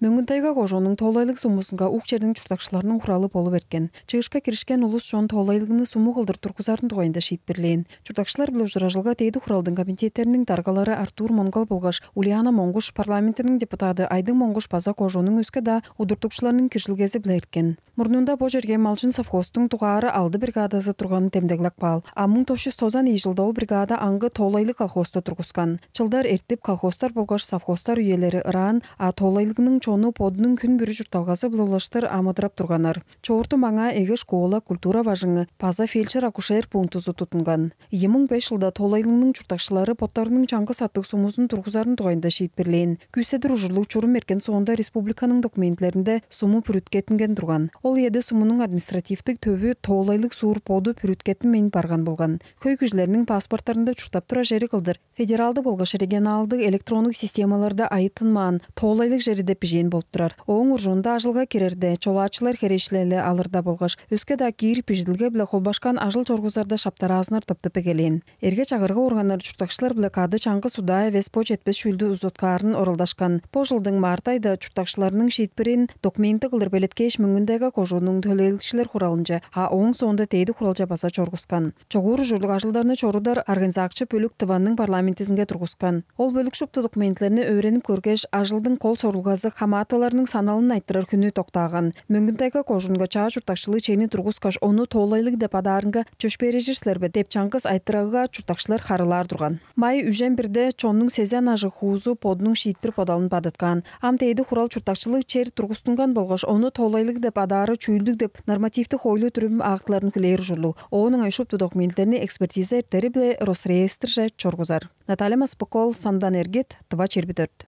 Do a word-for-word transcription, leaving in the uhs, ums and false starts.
Мөңгүн-Тайга кожууннуң тоолайлыг сумузунга ук черниң чурттакчыларының хуралы болуп эрткен. Чыышка киришкен улус чон тоолайлыгны суму кылдыр тургузарын дугайында шиитпирлээн. Чурттакчылар-биле ужуражылга Дээди Хуралдың комитеттериниң даргалары Артур Монгал болгаш Ульяна Монгуш, парламентиниң депутады Айдың Монгуш база кожууннуң өске-даа удуртукчуларының киржилгези-биле эрткен. Мурнунда бо черге «Малчын» совхозтуң дугаары алды бригадазы турганын демдеглеп каалы. А муң тос чүс тозан ийи чылда ол бригада аңгы тоолайлыг колхозту тургускан. Чылдар эртип, колхозтар болгаш совхозтар үелери ыраан, а тоолайлыгның чону бодунуң хүн бүрү чуртталгазы-биле улаштыр амыдырап турганнар. Чоорту маңаа эге школа, культура бажыңы база фельдшер-акушер пунктузу туттунган. Ийи муң беш чылда тоолайлыгның чурттакчылары боттарының чаңгыс аттыг сумузун тургузарын дугайында шиитпирлээн. Күүседир ужурлуг чурум эрткен соонда республиканың документилеринде суму бүрүткеттинген турган. Ол үеде сумунуң административтиг төвү тоолайлыг суур боду бүрүткеттинмейн барган болган. Хөй кижилерниң паспорттарында чурттап турар чери кылдыр федералдыг болгаш регионалдыг электроннуг системаларда айыттынмаан тоолайлыг чери деп бижээн болуп турар. Ооң уржуунда ажылга кирерде, чолаачылар херечилели алырда болгаш өске-даа киир бижидилге-биле холбашкан ажыл чоргузарда шаптараазыннар тыптып эгелээн. Эрге-чагырга органнары чурттакчылар-биле кады чаңгыс удаа эвес бо четпес чүүлдү узуткаарын оралдашкан. Бо чылдың март айда чурттакчыларының шиитпирин документи кылдыр белеткээш, Мөңгүн-Тайга кожууннуң төлээлекчилер хуралынче, а ооң соонда Дээди Хуралче база чоргускан. Чогуур ужурлуг ажылдарны чорудар организакчы бөлүк Тываның парламентизинге тургускан. Ол бөлүк шупту документилерни өөренип көргеш, ажылдың кол сорулгазы хамаатыларның саналын айтырар хүннү доктааган. Мөңгүн-Тайга кожуунга чаа чурттакчылыг черни тургускаш, ону тоолайлыг деп адаарынга чөпшээрежир силер бе деп чаңгыс айтырыгга чурттакчылар харыылаар турган. Май үжен бирде чоннуң сезен ажыг хуузу бодунуң шиитпир-бодалын бадыткаан. Ам Дээди Хурал чурттакчылыг чер тургустунган болгаш ону тоолайлыг деп адаары чүүлдүг деп нормативтиг хоойлу-дүрүм актыларын хүлээр ужурлуг. Оон ыңай шупту документилерни экспертиза эртери-биле Росреестрже чоргузар. Наталья Маспык-оол, Сандан Эргит, Тыва чирби дөрт.